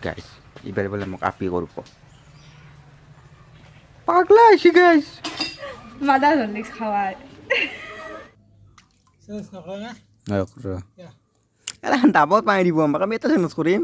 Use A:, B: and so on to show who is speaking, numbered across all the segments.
A: গাইছ, এইবাৰ বোলে মোক আপি কৰিব। পাগলা হৈছে গাইছ।
B: মাদাৰ হৰলিক্স খাৱাই।
A: আৰে ডাবত পানী দিব আমাক, আমি এটা চেঞ্জ কৰিম।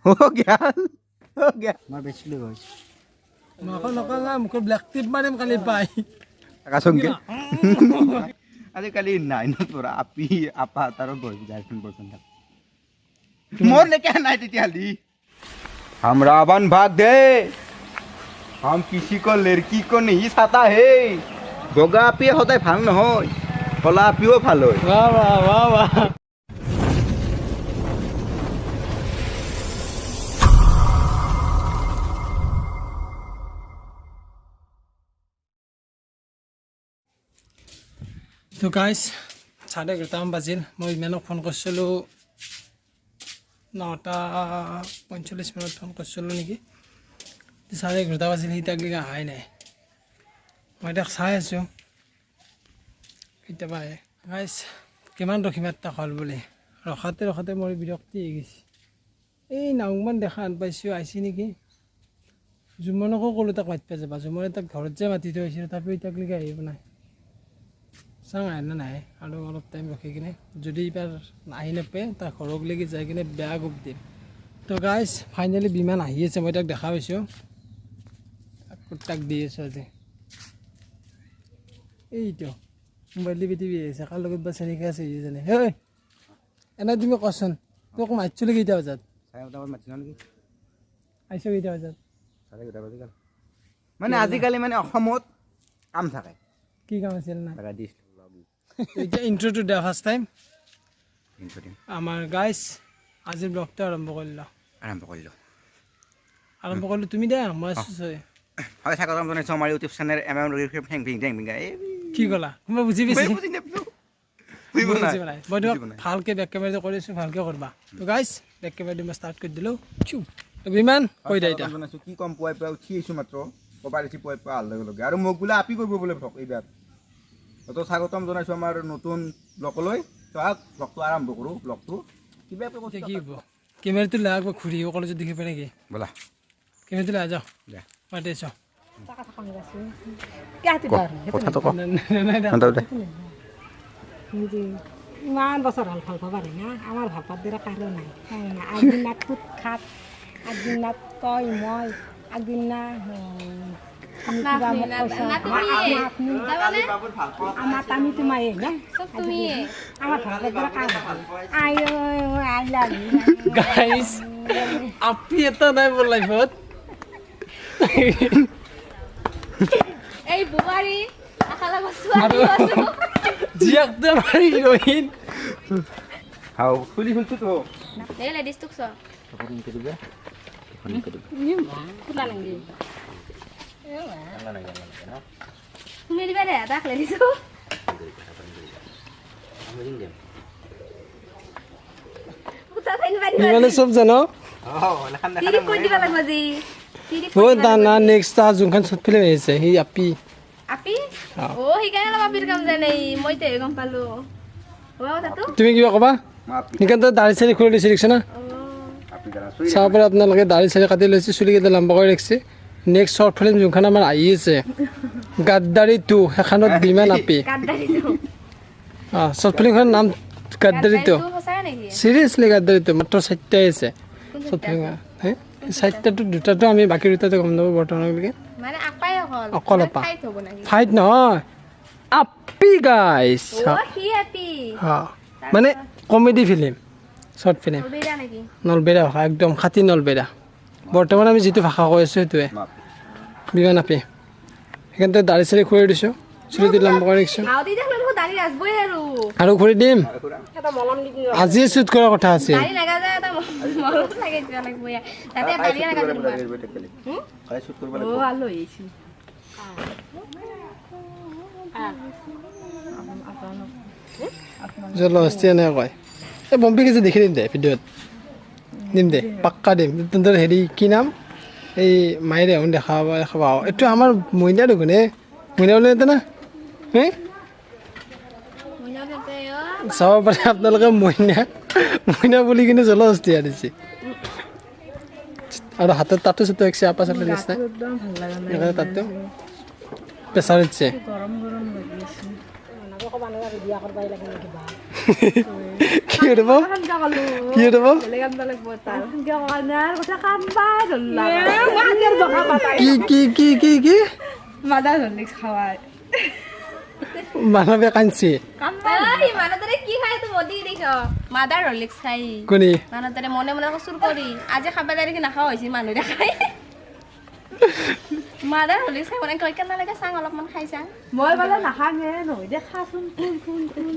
A: हो गया हो गया। মই বেচিলো গাইছ।
C: নকলা মুখত ব্লেক টিপ মাৰিম কালি পাই।
A: আকাশংকে আজিকালি নাইনত পৰা আপি আপা তাৰো গাৰ্লফ্ৰেণ্ড বয়ফ্ৰেণ্ড থাকে। মোৰ লেখা নাই তেতিয়াহ'লে। हम रावण भाग दे, हम किसी को लड़की को नहीं छाता है। বগা আপিয়ে সদায় ভাল নহয়, কলা আপিও ভাল হয়।
C: বাহ বাহ বাহ বাহ। তো গাইছ 11:30মান বাজিল। মই ইমানক ফোন কৰিছিলোঁ 9:45 মানত ফোন কৰিছিলোঁ নেকি। 11:30 বাজিল, সি এতিয়ালৈকে অহাই নাই। মই তাক চাই আছোঁ, কেতিয়াবা আহে। গাইছ কিমান ৰখিম তাক হ'ল বুলি ৰখাতে ৰখাতে মোৰ বিৰক্তি হৈ গৈছে। এই নাওমান দেখা আন পাইছোঁ, আহিছে নেকি। জুমনকো ক'লোঁ তাক মাতিব যাবা, জুমনে তাক ঘৰত যে মাতি থৈ আহিছিল, তথাপিও এতিয়ালৈকে আহিব নাই। চাং আহে নে নাহে, আৰু অলপ টাইম ৰখি কিনে যদি এইবাৰ আহি নাপায় তাৰ ঘৰলৈকে যাই কিনে বেয়া গোপ দিম। তো গাইছ ফাইনেলি বিমান আহি আছে, মই তাক দেখা পাইছোঁ, তাক দি আছোঁ আজি। এইটো মোবাইল টিভি টিভি আহিছে, কাৰ লগত বা চেনিকা আছে জানে। হে এনে তুমি কচোন, তোক মাতিছিলোঁ কেইটা বজাত? আহিছ কেইটা বজাত?
A: মানে আজিকালি মানে অসমত কাম থাকে।
C: কি কাম আছিল না এতিয়া ইণ্ট্ৰটো দিয়া ফাৰ্ষ্ট টাইম আমাৰ গাইছ। আজিৰ ব্লগটো আৰম্ভ কৰিলোঁ।
A: আৰম্ভ কৰিলোঁ,
C: আৰম্ভ কৰিলোঁ। তুমি দিয়া, মই আছোঁ।
A: হয়, স্বাগতম জনাইছোঁ আমাৰ ইউটিউব চেনেল এম এম
C: কি ক'লা মই বুজি পাইছোঁ। মই তোমাক ভালকৈ বেক কেমেৰাটো কৰিছোঁ, ভালকৈ কৰিবা। তো গাইছ বেক কেমেৰাটো মই ষ্টাৰ্ট কৰি দিলোঁ। বিমান কৈ দে এতিয়া।
A: কি ক'ম, পুৱাই পুৱাই উঠি আহিছোঁ মাত্ৰ, ক'ৰবাত উঠি পুৱাই পুৱাই অহাৰ লগে লগে আৰু মোক বোলে আপি কৰিব বোলে ভ্লগ এইবাৰ। তো স্বাগতম জনাইছোঁ আমাৰ নতুন ব্লগলৈ। তো ব্লগটো আৰম্ভ কৰোঁ। ব্লগটো কিবা
C: কি হ'ব, কেমেৰাটো লাগব ঘূৰি কলেজত দেখিব নেকি?
A: ব'লা
C: কেমেৰাটো লৈ যাওঁ, মাতি আছোঁ।
D: ইমান বছৰ হ'ল ভাল পাব না, আমাৰ ভাল পাত দৰে কাৰো নাই। আগদিনা খুট খাত, আগদিনা তই মই, আগদিনা আমাৰ আমি তোমাৰে না, আমাৰ ভাল পাত দৰে কাৰো।
C: গাইছ আপি এটা নাই মোৰ লাইফত।
B: এই বোৱাৰী
C: জীয়াকটো আমাৰ হিৰইন।
A: হাও খুলি খুলছো তো।
C: বিমানে চব জানো। না নেক্সট যোনখন শ্বৰ্ট ফিল্ম আহিছে সি আপি
B: আপি অ সেইকাৰণে অলপ আপিৰ কাম জানে, মই তে গম পালো।
C: তুমি কিবা ক'বা? সেইকাৰণে দাড়ি চাড়ি খুলি লৈছে, দেখিছে না? চাব পাৰে আপোনালোকে, দাড়ি চাড়ি কাটি লৈছে, চুলিকেইটা লম্বা কৰি ৰাখিছে। নেক্সট শ্বৰ্ট ফিল্ম যোনখন আমাৰ আহি আছে গাদ্দাৰী 2, সেইখনত বিমান আপি। অঁ, শ্বৰ্ট ফিল্মখনৰ নাম গাদ্দাৰী 2। চিৰিয়াছলি গাদ্দাৰী 2, মাত্ৰ 4টাই আছে শ্বৰ্ট ফিল্ম। হে 4টাটো দুটাটো আমি বাকী দুটাটো গম নাপাওঁ বৰ্তমানলৈকে। অকল আপা ফাইট নহয়, আপি গাইছ। মানে কমেডি ফিল্ম, শ্বৰ্ট ফিল্ম, নলবেৰা ভাষা, একদম খাটি নলবেৰা। বৰ্তমান আমি যিটো ভাষা কৈ আছোঁ সেইটোৱে বিমান আপি। সেইকাৰণে দাড়ি চাড়ি খুৰাই দিছোঁ, চুলিটো লম্বা কৰি ৰাখিছোঁ। আৰু খুৰি দিম, আজিয়ে শ্বুট কৰাৰ কথা আছিল। জলহস্তি এনে কয়। এই বম্পি কেজি দেখি দিম দে ভিডিঅ'ত, দিম দে, পাক্কা দিম। তহঁতৰ হেৰি কি নাম, এই মায়েৰে দেখা দেখা। এইটো আমাৰ মইনা দেখোন, হে মইনা বুলি না হে চাব পাৰে আপোনালোকে। মইনা মইনা বুলি কিনে জলহস্তি আনিছে। আৰু হাতত তাতো চাতো একছে আপা চাটলে নিচিনা তাতো প্ৰেছাৰ দিছে। মানৱে কান্দছে।
B: মাদাৰ হৰলিক্স খাই
C: কোনে
B: মানুহৰে মনে মনে চুৰ কৰি আজি খাবা দাৰি নাখাৱা হৈছে মানুহ দেখাই। মাদাৰ হৰলিক্স খাই মানে কয় কেনে লাগে চাং অলপমান খাই চাং।
E: মই বোলে নাখাঙে নহয় দে খাচোন কোন কোন কোন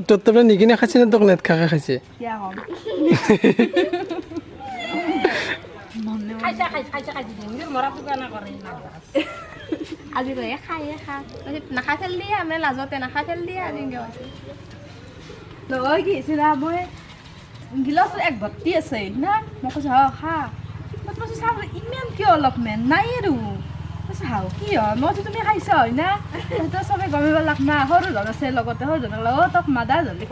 C: তোৰ তো নিকিনে খাইছে না তোক নেটখাকে খাইছে?
B: আজি কয় খায়ে খা নাখাই ফেল দিয়ে আমি লাজতে নাখাই ফেল দিয়ে আজি এনেকে কৈছে।
E: নহয় কি হৈছে না মই গিলাচ এক ভৰ্তি আছে না মই কৈছোঁ হ খা মই কৈছোঁ চাওঁ ইমান কিয় অলপমান নাই আৰু কৈছোঁ হাও কি হয় মই কৈছোঁ তুমি খাইছা হয় না তই চবে গমেই পালাক না সৰু ধন আছে লগতে সৰু ধনক লগত তোক মাদা জল্দি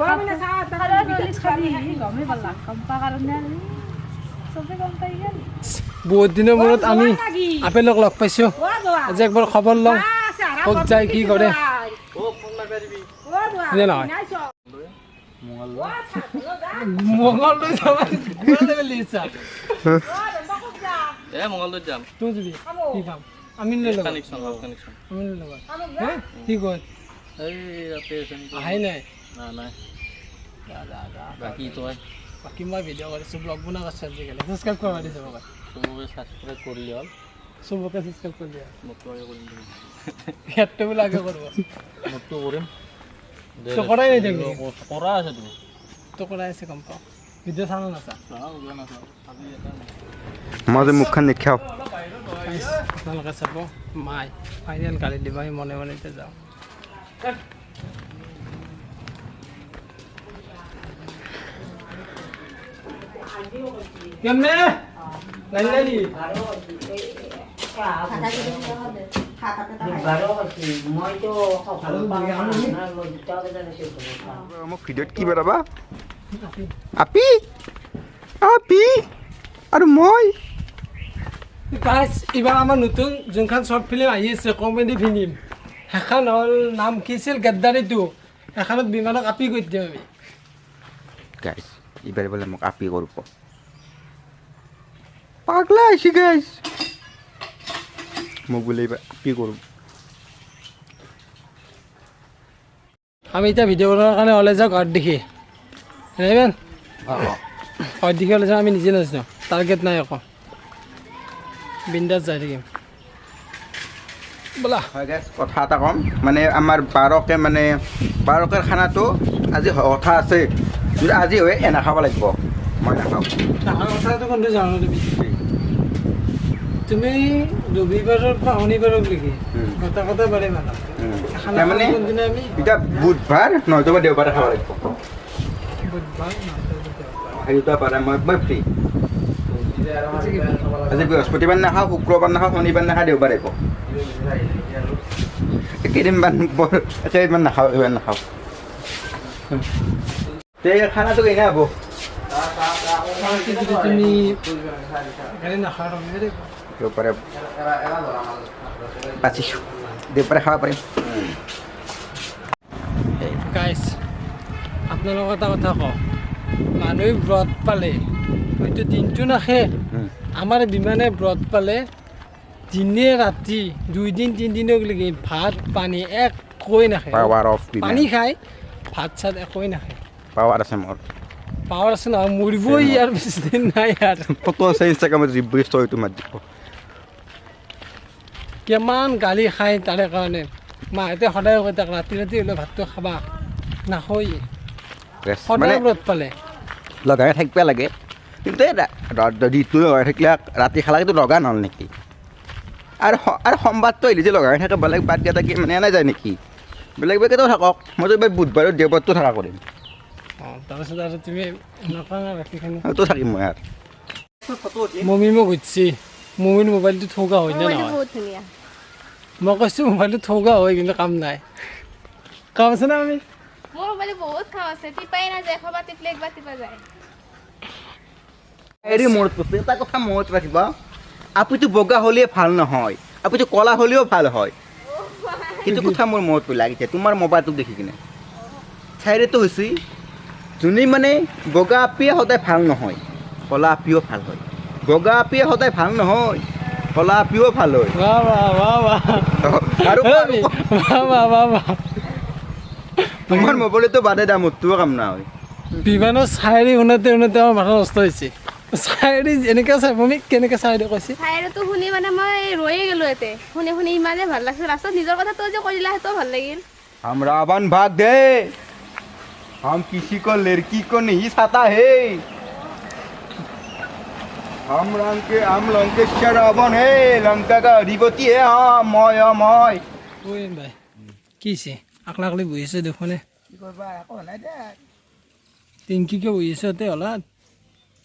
E: খাবি গমেই পালাক গম পোৱা কাৰণে চবে গম পাই গ'ল।
C: বহুত দিনৰ মূৰত আমি আপেলক লগ পাইছোঁ, আজি একবাৰ খবৰ লওঁ ক'ত যায় কি কৰে। নহয় মংগলদৈ যাবা কি কয় আহাই নাই বাকী মই ভিডিঅ' কৰিছোঁ ব্লগ বনাই আছোঁ আজিকালি। ছাবস্ক্ৰাইব কৰিব দিছে চবকে ছাবস্ক্ৰাইব কৰি দিয়া ইয়াতটো বোলে আগে কৰিব তো কৰাই নাই দেখি
F: কৰা আছে
C: তো কৰাই আছে গম পাওঁ। ভিডিঅ' চাওঁ নাচা
A: মই যে মুখখন নেখাওঁ।
C: আপোনালোকে চাব মাই ফাইনেল গালি দিব আমি মনে মনে এতিয়া যাওঁ। কেমনে লাইন লাইনি
A: মোক ভিডিঅ'ত কি বেৰাবা আপি আপি আৰু মই
C: গাইছ এইবাৰ আমাৰ নতুন যোনখন শ্বৰ্ট ফিল্ম আহি আছে কমেডি ফিল্ম সেইখন হ'ল নাম কি আছিল গদ্দাৰীটো। সেইখনত বিমানক আপি কৰি দিম আমি।
A: গাইছ এইবাৰ বোলে মোক আপি কৰিব পাগলা হৈছে গাইছ মোক বোলে এইবাৰ আপি কৰিব।
C: আমি এতিয়া ভিডিঅ' বনোৱাৰ কাৰণে ওলাই যাওঁ ঘৰত দেখি ঘৰত দেখি ওলাই যাওঁ আমি নিজে নাজানো টাৰ্গেট নাই আকৌ বিন্দাছ যাই থাকিম বোলা।
A: হয় গাইছ কথা এটা ক'ম মানে আমাৰ বাৰকে মানে বাৰকেৰ খানাটো আজি কথা আছে যদি আজি হয় এ নাখাব লাগিব মই নাখাওঁ।
C: কথাটো কোনটো জানো তুমি তুমি ৰবিবাৰৰ পৰা শনিবাৰক নেকি কথা কথা বাৰে
A: তাৰমানে এতিয়া বুধবাৰ নহয়তো বা দেওবাৰে খাব লাগিব।
C: বুধবাৰ
A: সেই দুটা বাৰে মই ফ্ৰী। আজি বৃহস্পতিবাৰ নাখাওঁ শুক্ৰবাৰ নাখাওঁ শনিবাৰ নাখাওঁ দেওবাৰে আহিব কেইদিনমান কেইদিনমান নাখাওঁ এইবাৰ নাখাওঁ। তে খানাটো কেনে হ'ব?
C: তুমি
A: দেওবাৰে বাচিছোঁ দেওবাৰে খাব পাৰিম।
C: গাইছ আপোনালোকৰ এটা কথা কওঁ মানুহে ব্ৰত পালে হয়তো দিনটো নাখে আমাৰ বিমানে ব্ৰত পালে দিনে ৰাতি দুইদিন তিনিদিনলৈকে ভাত পানী একোৱেই নাখায়। পানী খায় ভাত চাত একোৱেই নাখায়।
A: পাৱাৰ আছে মোৰ
C: পাৱাৰ আছে নহয় মৰিবই ইয়াৰ বেছি দিন নাই আৰু।
A: ফটো আছে ইনষ্টাগ্ৰামত ষ্টৰিটো মাৰি দিব।
C: কিমান গালি খায় তাৰে কাৰণে মাহঁতে সদায় কৈ থাক ৰাতি ৰাতি হ'লে ভাতটো খাবা নাখয় সদায় ব্ৰত পালে
A: লগাই থাকিব লাগে কিন্তু দিনটো লগাই থাকিলে ৰাতি খালা কিন্তু লগা নহ'ল নেকি আৰু আৰু সোমবাৰটো আহিলে যে লগাই থাকে বেলেগ বাদ দিয়া কি মানে এনে যায় নেকি বেলেগ বেলেগেতো থাকক মইতো এইবাৰ বুধবাৰত দেওবাৰটো থকা কৰিম।
C: অঁ তাৰপিছত আৰু তুমি
A: তো থাকিম মই আৰু
C: মমি মোক সুধিছে মমিৰ মোবাইলটো থৌকা হয় নে নহয়। মই কৈছোঁ মোবাইলটো থৌকা হয় কিন্তু কাম নাই। কাম আছে না আমি
B: মোৰ মোবাইল বহুত কাম আছে টিপাই নাযায় এশবাৰ টিপিলে একবাৰ টিপা যায়।
A: এৰি মনত পৰিছে এটা কথা মনত ৰাখিবা, আপুটো বগা হ'লে ভাল নহয়, আপুটো কলা হ'লেও ভাল হয়। সেইটো কথা মোৰ মনত পৰি লাগিছে তোমাৰ মোবাইলটোক দেখি কিনে। চাইৰেটো হৈছে যোনে মানে বগা আপিয়ে সদায় ভাল নহয়, কলা আপিও ভাল হয়। বগা আপিয়ে সদায় ভাল নহয়, কলা আপিও ভাল হয়। আৰু তোমাৰ মোবাইলটো বাদে দা, মোৰটোও কাম নহয়।
C: বিমানৰ চাইৰি শুনোতে শুনোতে আমাৰ মাথা নষ্ট হৈছে। চাইৰি এনেকৈ চাই মমি কেনেকৈ চাইৰি কৈছে,
B: চাইৰিটো শুনি মানে মই ৰৈয়ে গ'লো ইয়াতে শুনি শুনি ইমানেই ভাল লাগছে। লাষ্টত নিজৰ কথাটো যে কৈ দিলা সেইটোও ভাল লাগিল।
A: हम रावण भाग दे, हम किसी को लड़की को नहीं छाता है। हम लंके हम लंकेश्वर रावण है, लंका का अधिपति है। हाँ মই মই
C: ভাই কি হৈছে, আকলা আকলি বহি আছে দেখোনে। টিংকি কিয় বহি আছে তাতে হলাত?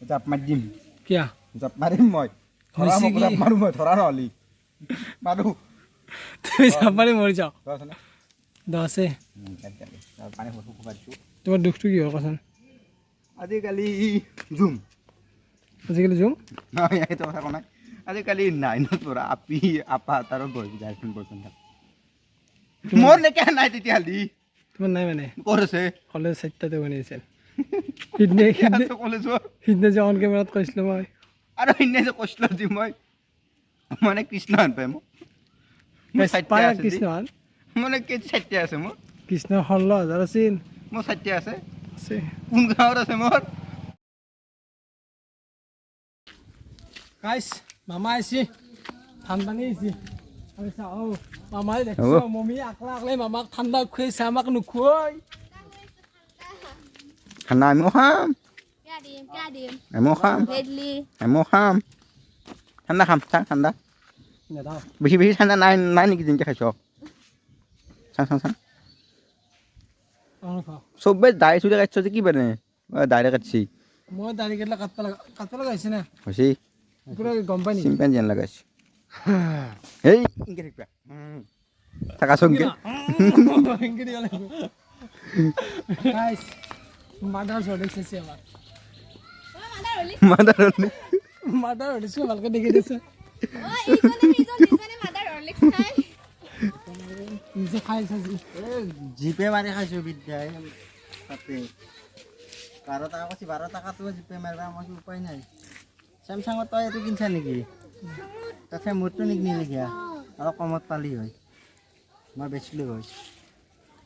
A: জাপ মাৰি দিম।
C: কিয়া
A: জাপ মাৰিম মই? জাপ মাৰো মই, ধৰা নহ'লি মাৰো।
C: তুমি জাপ মাৰি মৰি যাওঁ। দহ আছে। তোমাৰ দুখটো কি হয় কোৱাচোন?
A: আজিকালি জুম,
C: আজিকালি জুম
A: নহয় সেইটো কথা কোৱা নাই। আজিকালি নাইনত পৰা আপি আপা তাৰো গাৰ্লফ্ৰেণ্ড বয়ফ্ৰেণ্ড থাকে। মোৰ নেকে নাই তেতিয়াহ'লে।
C: তোমাৰ নাই মানে?
A: ক'ত আছে?
C: কলেজ চাৰিটাতে বনি আছিল
A: কলেজৰ
C: সিদিনা যে অন কেমেৰাত কৈছিলোঁ মই।
A: আৰু সিদিনা যে কৈছিলোঁ যে মই মানে কৃষ্ণ হান পাই মোক
C: কৃষ্ণ হান
A: মানে কি চাৰিটা আছে মোৰ?
C: কৃষ্ণ 16,000 আছিল।
A: মোৰ চাৰিটা আছে।
C: আছে
A: কোন গাঁৱত আছে মোৰ?
C: গাইছ মামা আহিছে, ঠাণ্ডা পানী আহিছে। আমি চাওঁ মামাই দেখিছোঁ মমি আকলা আকলাই মামাক ঠাণ্ডা খুৱাইছে, আমাক নোখুৱাই।
A: ঠাণ্ডা আমিও খাম, আমিও খাম, আমিও খাম। ঠাণ্ডা খাম, ঠাণ্ডা বেছি বেছি ঠাণ্ডা নাই নাই নেকি? যেনেকৈ খাইছ চাং চাং চাং চবে দাড়ি চুলি কাটছ যে কি মানে দাড়ি কাটছি?
C: মই দাড়ি কাটিলে কাটবা লগা কাটবা লগা হৈছে না?
A: হৈছে
C: পুৰা গম পাই নেকি?
A: চিম্পেন যেন লগাইছে। এই ইনকে থাকিবা থাকা সঙ্গে
C: গাইস মাদাৰ হৰলিক্স আছে আমাৰ।
A: মাদাৰ হৰলিক্স,
C: মাদাৰ হৰলিক্স ভালকৈ দেখি দিছে। নিজে খাই
F: জিপে মাৰি খাইছোঁ বিদ্যাই তাতে 12 টকা কৈছে, 12 টকাটো জিপে মাৰিবা মই উপায় নাই। চেমচাঙত তই এইটো কিনছা নেকি? তাতে মোৰটো নিকিনিলি কিয়া? অলপ কমত পালি হয়, মই বেচিলোঁ হয়।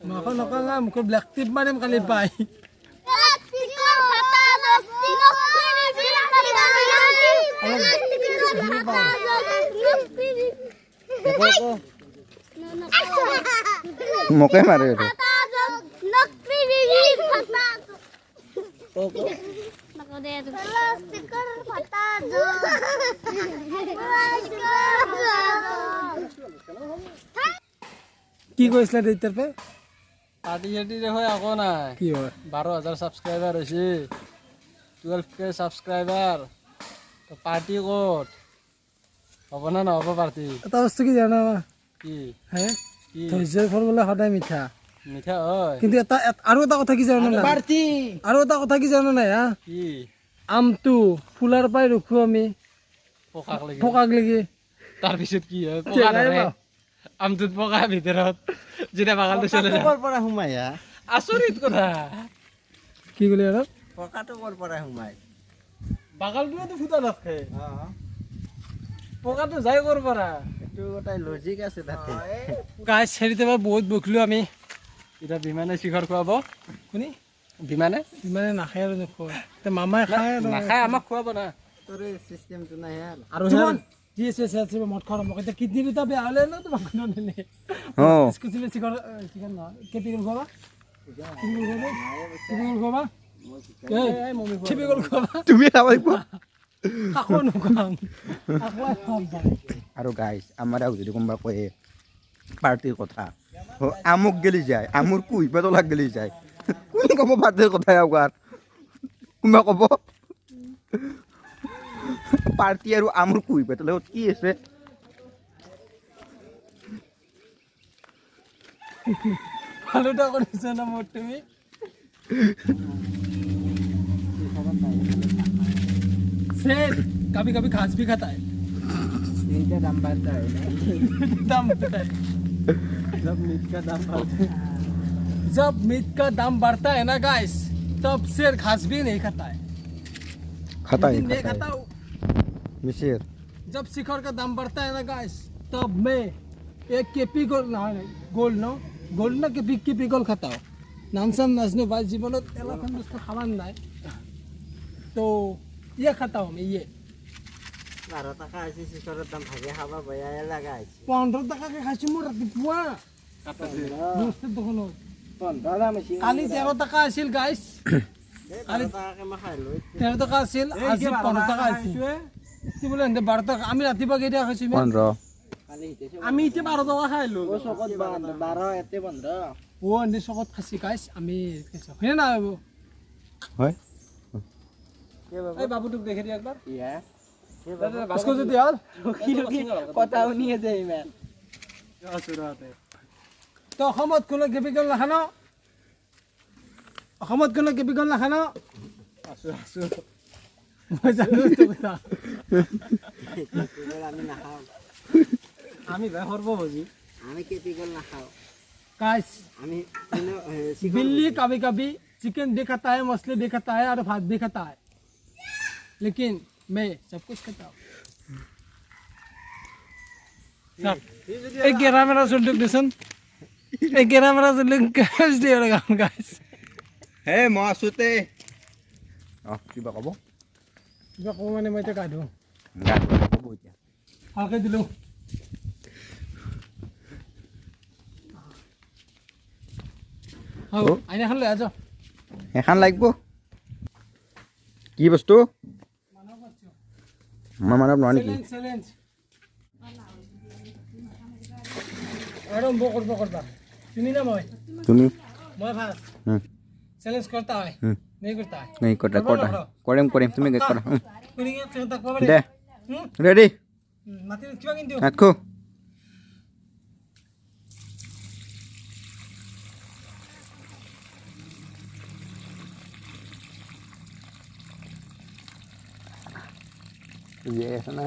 C: মাকো নকওঁ মুখত ব্লেক টিপ মাৰিম কালি পাই।
A: মোকে মাৰে এইটো।
C: কি কৈছিলা তেতিয়াৰ পৰা?
G: পাৰ্টি চাৰ্টি দেখোন একো নাই।
C: কি হয়?
G: 12,000 ছাবস্ক্ৰাইবাৰ হৈছে, 12K subscriber. Party ক'ত হ'ব না নহ'ব পাৰ্টি?
C: এটা বস্তু কি জানা?
G: কি?
C: হে ধৈৰ্যৰ ফল বোলে সদায় মিঠা।
G: মিঠা হয়।
C: কিন্তু এটা আৰু এটা কথা কি জানা নাই?
F: পাৰ্টি
C: আৰু এটা কথা কি জানা নাই? হা
G: কি?
C: আমটো ফুলাৰ পৰাই ৰখো আমি পকাক লাগি।
G: তাৰপিছত কি হয়? পকা ধৰে আমটোত, পকা ভিতৰত যেতিয়া বাগানটো চলে যায়।
F: ক'ৰ পৰা সোমাই?
G: আচৰিত কথা।
C: কি ক'লি? আৰু
F: পকাটো ক'ৰ পৰা সোমাই?
G: বাগালটোৱেতো ফুটা নাথাকে, পকাটো যায় ক'ৰ পৰা?
F: এইটো এটা লজিক আছে তাতে।
C: গাইছ হেৰিতে বহুত বকিলোঁ আমি।
G: এতিয়া বিমানে শিখৰ খুৱাব।
C: কোনি?
G: বিমানে?
C: বিমানে নাখায় আৰু নোখোৱায়। এতিয়া মামাই খায় আৰু
G: নাখায়, আমাক খুৱাব না।
F: তোৰ চিষ্টেমটো নাই
C: আৰু যি আছে আছে মদ খোৱা মোক এতিয়া কিডনী দুটা বেয়া হ'লে ন তোমাক কোনো নিলে। চিকৰ চিকেন নহয়, কেপিকেল খুৱাবা, কেপিকেল খুৱাবা, কেপিকেল খুৱাবা,
A: তুমি খাব লাগিব।
C: কাকো নোখোৱাম, আকলাই খুৱাম।
A: আৰু গাইছ আমাৰ আৰু যদি কোনোবা কয় পাৰ্টিৰ কথা, আমুক গেলি যায়, আমুৰ কুহিবা তলাক গেলি যায়, কোনে ক'ব পাৰ্টিৰ কথা? আৰু কোনোবা ক'ব পাৰ্টি আৰু আমুৰ কুহিবা তলত কি আছে?
C: ভালোটা কৰিছা না মোৰ তুমি? शेर कभी कभी घास भी खाता है।
F: दाम बढ़ता है,
C: दाम बढ़ता है
F: जब मीट का दाम बढ़ता है,
C: जब मीट का दाम बढ़ता है ना गाइस, तब शेर घास भी नहीं खाता है।
A: खाता है,
C: मैं खाता हूँ
A: शेर।
C: जब शिखर का दाम बढ़ता है ना गाइस, तब मैं एक केपी गोल्ड ना, गोल्ड ना, गोल्ड ना केपी केपी गोल्ड खाता हूँ। नाम साम नाजनो भाई जीवনত एलाখন বস্তু খাবার নাই, তো ये खाता हूँ मैं। ये
F: 12 টাকা আছে শিখৰৰ দাম, ভাগে খাবা বেয়া লাগা আছে।
C: 15 টাকাকে খাইছো মই ৰাতিপুৱা বস্তুৰ দোকানত।
F: 15 দাম আছে।
C: কালি 13 টাকা আছিল গাইস,
F: কালি টাকাকে মই খাই লৈ
C: 13 টাকা আছিল, আজি 15 টাকা আছিল। কি বোলে 12 টাকা? আমি ৰাতিপুৱা কেইটা খাইছো?
A: 15।
C: আমি এতিয়া 12 টকা খাইলো।
F: ও চকত 12 এতে 15।
C: ও এনে চকত খাইছি গাইস, আমি খাইছো হয়নে না বাবু?
A: হয়।
C: এই বাবুটোক দেখে দি একবাৰ।
F: ইয়া
C: उसको যদি হল
F: ৰখি ৰখি কথা শুনি আছে ইমান।
C: তো অসমত কোনো কেমিকেল নাখা ন? অসমত কোনো কেমিকেল নাখা ন?
F: আছো আছো,
C: মই জানো এইটো কথা।
F: আমি নাখাওঁ, আমি ভাই সৰ্বভোজী, আমি কেপিকল নাখাওঁ
C: गाइस।
F: আমি
C: बिल्ली कभी कभी चिकन भी खाता है, मछली भी खाता है और भात भी खाता है, लेकिन मैं सब कुछ खाता हूँ। एक गेरा मेरा सुल्लुक देसन, एक गेरा मेरा सुल्लुक कैश दिया लगा गाइस।
A: হে মই আছোতে। অ কিবা ক'ব?
C: কিবা ক'ব মানে মই এতিয়া গা ধুওঁ।
A: গা ধুব এতিয়া।
C: ভালকৈ দিলোঁ। আইনাখন লৈ আহ।
A: সেইখন লাগিব কি বস্তু? মই মানৱ নহয় নেকি?
C: আৰম্ভ কৰিব কৰবা তুমি না মই?
A: তুমি।
C: মই ফাৰ্ষ্ট। চেলেঞ্জ करता है? नहीं करता है।
A: नहीं करता, करता কৰিম কৰিম, তুমি কৰা।
C: দে
A: ৰেডি।
C: মাতি কিবা কিন্তু
A: ৰাখো। Yes, na.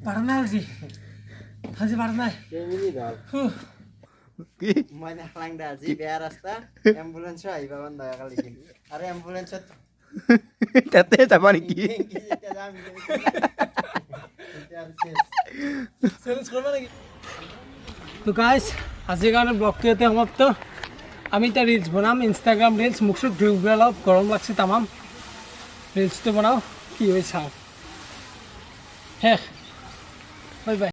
C: পাৰা নাই আজি, আজি পাৰা নাই।
A: কি
F: মই নাখলাং দে, আজি বেয়া ৰাস্তা, এম্বুলেন্সো আহিব বন্ধ হয় কালি। আৰু এম্বুলেন্সত
A: তাতে যাবা নেকি?
C: তো গাইস আজিৰ কাৰণে ব্লগটো ইয়াতে সমাপ্ত। আমি এতিয়া ৰিলচ বনাম, ইনষ্টাগ্ৰাম ৰিলচ। মুখ চুখ ধুই অলপ গৰম লাগছে তামাম। ৰিলচটো বনাওঁ, কি হয় চাওঁ। শেষ, বাই বাই।